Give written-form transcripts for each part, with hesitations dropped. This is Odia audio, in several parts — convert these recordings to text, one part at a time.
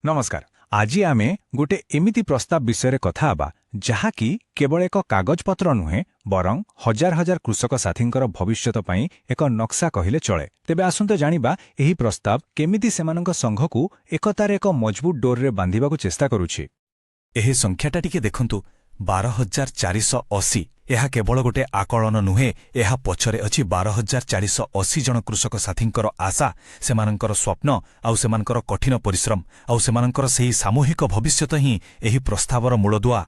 ନମସ୍କାର। ଆଜି ଆମେ ଗୋଟେ ଏମିତି ପ୍ରସ୍ତାବ ବିଷୟରେ କଥା ହେବା, ଯାହାକି କେବଳ ଏକ କାଗଜପତ୍ର ନୁହେଁ, ବରଂ ହଜାର ହଜାର କୃଷକ ସାଥୀଙ୍କର ଭବିଷ୍ୟତ ପାଇଁ ଏକ ନକ୍ସା କହିଲେ ଚଳେ। ତେବେ ଆସନ୍ତୁ ଜାଣିବା, ଏହି ପ୍ରସ୍ତାବ କେମିତି ସେମାନଙ୍କ ସଂଘକୁ ଏକତାରେ ଏକ ମଜବୁତ ଡୋରରେ ବାନ୍ଧିବାକୁ ଚେଷ୍ଟା କରୁଛି। ଏହି ସଂଖ୍ୟାଟା ଟିକେ ଦେଖନ୍ତୁ, 12,480। ଏହା କେବଳ ଗୋଟେ ଆକଳନ ନୁହେଁ। ଏହା ପଛରେ ଅଛି 12,480 ଜଣ କୃଷକ ସାଥୀଙ୍କର ଆଶା, ସେମାନଙ୍କର ସ୍ୱପ୍ନ ଆଉ ସେମାନଙ୍କର କଠିନ ପରିଶ୍ରମ। ଆଉ ସେମାନଙ୍କର ସେହି ସାମୂହିକ ଭବିଷ୍ୟତ ହିଁ ଏହି ପ୍ରସ୍ତାବର ମୂଳଦୁଆ।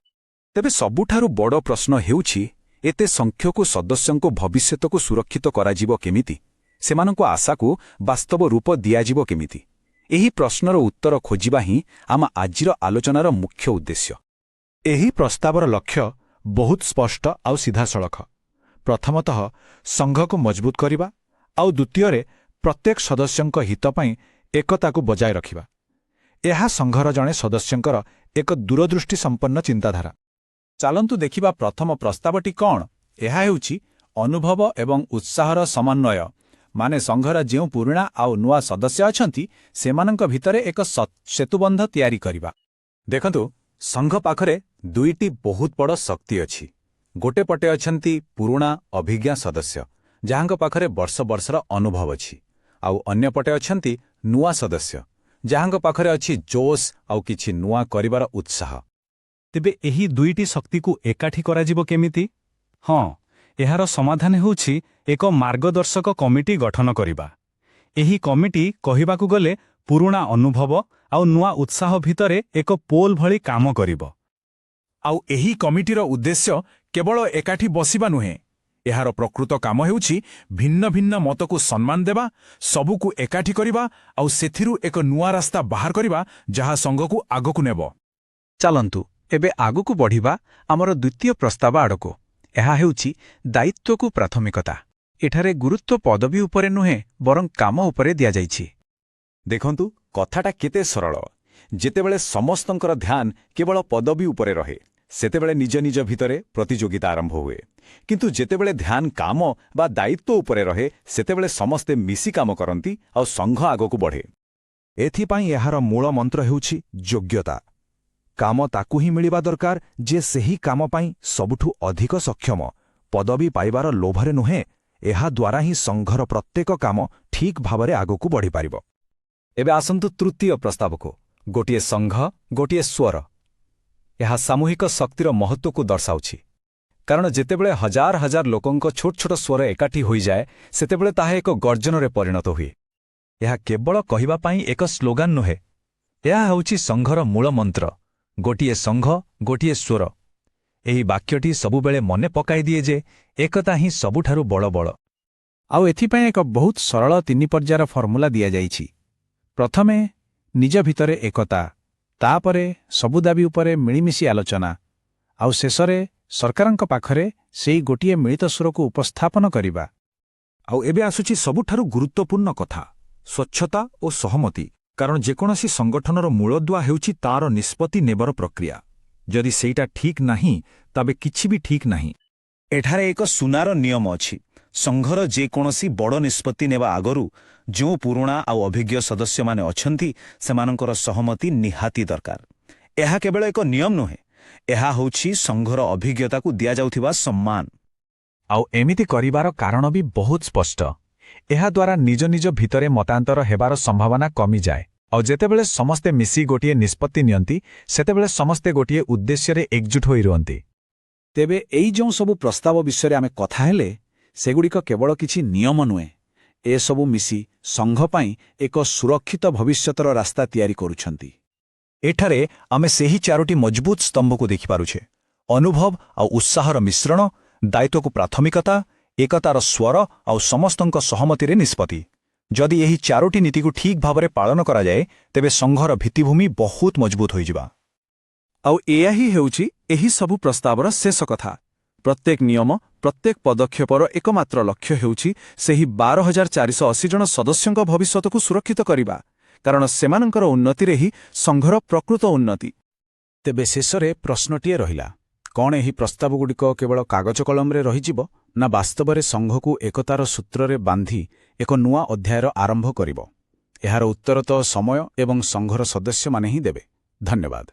ତେବେ ସବୁଠାରୁ ବଡ଼ ପ୍ରଶ୍ନ ହେଉଛି, ଏତେ ସଂଖ୍ୟକ ସଦସ୍ୟଙ୍କ ଭବିଷ୍ୟତକୁ ସୁରକ୍ଷିତ କରାଯିବ କେମିତି? ସେମାନଙ୍କ ଆଶାକୁ ବାସ୍ତବ ରୂପ ଦିଆଯିବ କେମିତି? ଏହି ପ୍ରଶ୍ନର ଉତ୍ତର ଖୋଜିବା ହିଁ ଆମ ଆଜିର ଆଲୋଚନାର ମୁଖ୍ୟ ଉଦ୍ଦେଶ୍ୟ। ଏହି ପ୍ରସ୍ତାବର ଲକ୍ଷ୍ୟ ବହୁତ ସ୍ପଷ୍ଟ ଆଉ ସିଧାସଳଖ। ପ୍ରଥମତଃ, ସଂଘକୁ ମଜବୁତ କରିବା ଆଉ ଦ୍ୱିତୀୟରେ ପ୍ରତ୍ୟେକ ସଦସ୍ୟଙ୍କ ହିତ ପାଇଁ ଏକତାକୁ ବଜାୟ ରଖିବା। ଏହା ସଂଘର ଜଣେ ସଦସ୍ୟଙ୍କର ଏକ ଦୂରଦୃଷ୍ଟି ସମ୍ପନ୍ନ ଚିନ୍ତାଧାରା। ଚାଲନ୍ତୁ ଦେଖିବା ପ୍ରଥମ ପ୍ରସ୍ତାବଟି କ'ଣ। ଏହା ହେଉଛି ଅନୁଭବ ଏବଂ ଉତ୍ସାହର ସମନ୍ୱୟ। ମାନେ ସଂଘର ଯେଉଁ ପୁରୁଣା ଆଉ ନୂଆ ସଦସ୍ୟ ଅଛନ୍ତି, ସେମାନଙ୍କ ଭିତରେ ଏକ ସେତୁବନ୍ଧ ତିଆରି କରିବା। ଦେଖନ୍ତୁ, ସଂଘ ପାଖରେ ଦୁଇଟି ବହୁତ ବଡ଼ ଶକ୍ତି ଅଛି। ଗୋଟେ ପଟେ ଅଛନ୍ତି ପୁରୁଣା ଅଭିଜ୍ଞ ସଦସ୍ୟ, ଯାହାଙ୍କ ପାଖରେ ବର୍ଷ ବର୍ଷର ଅନୁଭବ ଅଛି, ଆଉ ଅନ୍ୟପଟେ ଅଛନ୍ତି ନୂଆ ସଦସ୍ୟ, ଯାହାଙ୍କ ପାଖରେ ଅଛି ଜୋସ୍ ଆଉ କିଛି ନୂଆ କରିବାର ଉତ୍ସାହ। ତେବେ ଏହି ଦୁଇଟି ଶକ୍ତିକୁ ଏକାଠି କରାଯିବ କେମିତି? ହଁ, ଏହାର ସମାଧାନ ହେଉଛି ଏକ ମାର୍ଗଦର୍ଶକ କମିଟି ଗଠନ କରିବା। ଏହି କମିଟି କହିବାକୁ ଗଲେ ପୁରୁଣା ଅନୁଭବ ଆଉ ନୂଆ ଉତ୍ସାହ ଭିତରେ ଏକ ପୋଲ ଭଳି କାମ କରିବ। ଆଉ ଏହି କମିଟିର ଉଦ୍ଦେଶ୍ୟ କେବଳ ଏକାଠି ବସିବା ନୁହେଁ। ଏହାର ପ୍ରକୃତ କାମ ହେଉଛି ଭିନ୍ନ ଭିନ୍ନ ମତକୁ ସମ୍ମାନ ଦେବା, ସବୁକୁ ଏକାଠି କରିବା ଆଉ ସେଥିରୁ ଏକ ନୂଆ ରାସ୍ତା ବାହାର କରିବା, ଯାହା ସଂଘକୁ ଆଗକୁ ନେବ। ଚାଲନ୍ତୁ, ଏବେ ଆଗକୁ ବଢ଼ିବା ଆମର ଦ୍ୱିତୀୟ ପ୍ରସ୍ତାବ ଆଡ଼କୁ। ଏହା ହେଉଛି ଦାୟିତ୍ୱକୁ ପ୍ରାଥମିକତା। ଏଠାରେ ଗୁରୁତ୍ୱ ପଦବୀ ଉପରେ ନୁହେଁ, ବରଂ କାମ ଉପରେ ଦିଆଯାଇଛି। ଦେଖନ୍ତୁ, କଥାଟା କେତେ ସରଳ। ଯେତେବେଳେ ସମସ୍ତଙ୍କର ଧ୍ୟାନ କେବଳ ପଦବୀ ଉପରେ ରହେ, ସେତେବେଳେ ନିଜ ନିଜ ଭିତରେ ପ୍ରତିଯୋଗିତା ଆରମ୍ଭ ହୁଏ। କିନ୍ତୁ ଯେତେବେଳେ ଧ୍ୟାନ କାମ ବା ଦାୟିତ୍ୱ ଉପରେ ରହେ, ସେତେବେଳେ ସମସ୍ତେ ମିଶି କାମ କରନ୍ତି ଆଉ ସଂଘ ଆଗକୁ ବଢ଼େ। ଏଥିପାଇଁ ଏହାର ମୂଳ ମନ୍ତ୍ର ହେଉଛି ଯୋଗ୍ୟତା। କାମ ତାକୁ ହିଁ ମିଳିବା ଦରକାର ଯେ ସେହି କାମ ପାଇଁ ସବୁଠୁ ଅଧିକ ସକ୍ଷମ, ପଦବୀ ପାଇବାର ଲୋଭରେ ନୁହେଁ। ଏହାଦ୍ୱାରା ହିଁ ସଂଘର ପ୍ରତ୍ୟେକ କାମ ଠିକ୍ ଭାବରେ ଆଗକୁ ବଢ଼ିପାରିବ। ଏବେ ଆସନ୍ତୁ ତୃତୀୟ ପ୍ରସ୍ତାବକୁ, ଗୋଟିଏ ସଂଘ, ଗୋଟିଏ ସ୍ୱର। ଏହା ସାମୂହିକ ଶକ୍ତିର ମହତ୍ତ୍ୱକୁ ଦର୍ଶାଉଛି। କାରଣ ଯେତେବେଳେ ହଜାର ହଜାର ଲୋକଙ୍କ ଛୋଟ ଛୋଟ ସ୍ୱର ଏକାଠି ହୋଇଯାଏ, ସେତେବେଳେ ତାହା ଏକ ଗର୍ଜନରେ ପରିଣତ ହୁଏ। ଏହା କେବଳ କହିବା ପାଇଁ ଏକ ସ୍ଲୋଗାନ ନୁହେଁ। ଏହା ହେଉଛି ସଂଘର ମୂଳ ମନ୍ତ୍ର, ଗୋଟିଏ ସଂଘ, ଗୋଟିଏ ସ୍ୱର। ଏହି ବାକ୍ୟଟି ସବୁବେଳେ ମନେ ପକାଇଦିଏ ଯେ ଏକତା ହିଁ ସବୁଠାରୁ ବଡ଼ ବଳ। ଆଉ ଏଥିପାଇଁ ଏକ ବହୁତ ସରଳ ତିନି ପର୍ଯ୍ୟାୟର ଫର୍ମୁଲା ଦିଆଯାଇଛି। ପ୍ରଥମେ ନିଜ ଭିତରେ ଏକତା, ତାପରେ ସବୁ ଦାବି ଉପରେ ମିଳିମିଶି ଆଲୋଚନା, ଆଉ ଶେଷରେ ସରକାରଙ୍କ ପାଖରେ ସେଇ ଗୋଟିଏ ମିଳିତ ସ୍ୱରକୁ ଉପସ୍ଥାପନ କରିବା। ଆଉ ଏବେ ଆସୁଛି ସବୁଠାରୁ ଗୁରୁତ୍ୱପୂର୍ଣ୍ଣ କଥା, ସ୍ୱଚ୍ଛତା ଓ ସହମତି। କାରଣ ଯେକୌଣସି ସଂଗଠନର ମୂଳଦୁଆ ହେଉଛି ତାର ନିଷ୍ପତ୍ତି ନେବାର ପ୍ରକ୍ରିୟା। ଯଦି ସେଇଟା ଠିକ୍ ନାହିଁ, ତେବେ କିଛି ବି ଠିକ୍ ନାହିଁ। ଏଠାରେ ଏକ ସୁନାର ନିୟମ ଅଛି। ସଂଘର ଯେକୌଣସି ବଡ଼ ନିଷ୍ପତ୍ତି ନେବା ଆଗରୁ ଯେଉଁ ପୁରୁଣା ଆଉ ଅଭିଜ୍ଞ ସଦସ୍ୟମାନେ ଅଛନ୍ତି, ସେମାନଙ୍କର ସହମତି ନିହାତି ଦରକାର। ଏହା କେବଳ ଏକ ନିୟମ ନୁହେଁ, ଏହା ହେଉଛି ସଂଘର ଅଭିଜ୍ଞତାକୁ ଦିଆଯାଉଥିବା ସମ୍ମାନ। ଆଉ ଏମିତି କରିବାର କାରଣ ବି ବହୁତ ସ୍ପଷ୍ଟ। ଏହାଦ୍ୱାରା ନିଜ ନିଜ ଭିତରେ ମତାନ୍ତର ହେବାର ସମ୍ଭାବନା କମିଯାଏ। ଆଉ ଯେତେବେଳେ ସମସ୍ତେ ମିଶି ଗୋଟିଏ ନିଷ୍ପତ୍ତି ନିଅନ୍ତି, ସେତେବେଳେ ସମସ୍ତେ ଗୋଟିଏ ଉଦ୍ଦେଶ୍ୟରେ ଏକଜୁଟ ହୋଇ ରୁହନ୍ତି। ତେବେ ଏଇ ଯେଉଁ ସବୁ ପ୍ରସ୍ତାବ ବିଷୟରେ ଆମେ କଥା ହେଲେ, ସେଗୁଡ଼ିକ କେବଳ କିଛି ନିୟମ ନୁହେଁ। ଏସବୁ ମିଶି ସଂଘ ପାଇଁ ଏକ ସୁରକ୍ଷିତ ଭବିଷ୍ୟତର ରାସ୍ତା ତିଆରି କରୁଛନ୍ତି। ଏଠାରେ ଆମେ ସେହି ଚାରୋଟି ମଜବୁତ ସ୍ତମ୍ଭକୁ ଦେଖିପାରୁଛେ: ଅନୁଭବ ଆଉ ଉତ୍ସାହର ମିଶ୍ରଣ, ଦାୟିତ୍ୱକୁ ପ୍ରାଥମିକତା, ଏକତାର ସ୍ୱର ଆଉ ସମସ୍ତଙ୍କ ସହମତିରେ ନିଷ୍ପତ୍ତି। ଯଦି ଏହି ଚାରୋଟି ନୀତିକୁ ଠିକ୍ ଭାବରେ ପାଳନ କରାଯାଏ, ତେବେ ସଂଘର ଭିତ୍ତିଭୂମି ବହୁତ ମଜବୁତ ହୋଇଯିବ। ଆଉ ଏୟା ହିଁ ହେଉଛି ଏହି ସବୁ ପ୍ରସ୍ତାବର ଶେଷ କଥା। ପ୍ରତ୍ୟେକ ନିୟମ, ପ୍ରତ୍ୟେକ ପଦକ୍ଷେପର ଏକମାତ୍ର ଲକ୍ଷ୍ୟ ହେଉଛି ସେହି 12,480 ଜଣ ସଦସ୍ୟଙ୍କ ଭବିଷ୍ୟତକୁ ସୁରକ୍ଷିତ କରିବା, କାରଣ ସେମାନଙ୍କର ଉନ୍ନତିରେ ହିଁ ସଂଘର ପ୍ରକୃତ ଉନ୍ନତି। ତେବେ ଶେଷରେ ପ୍ରଶ୍ନଟିଏ ରହିଲା, କ'ଣ ଏହି ପ୍ରସ୍ତାବଗୁଡ଼ିକ କେବଳ କାଗଜ କଲମରେ ରହିଯିବ, ନା ବାସ୍ତବରେ ସଂଘକୁ ଏକତାର ସୂତ୍ରରେ ବାନ୍ଧି ଏକ ନୂଆ ଅଧ୍ୟାୟର ଆରମ୍ଭ କରିବ? ଏହାର ଉତ୍ତର ତ ସମୟ ଏବଂ ସଂଘର ସଦସ୍ୟମାନେ ହିଁ ଦେବେ। ଧନ୍ୟବାଦ।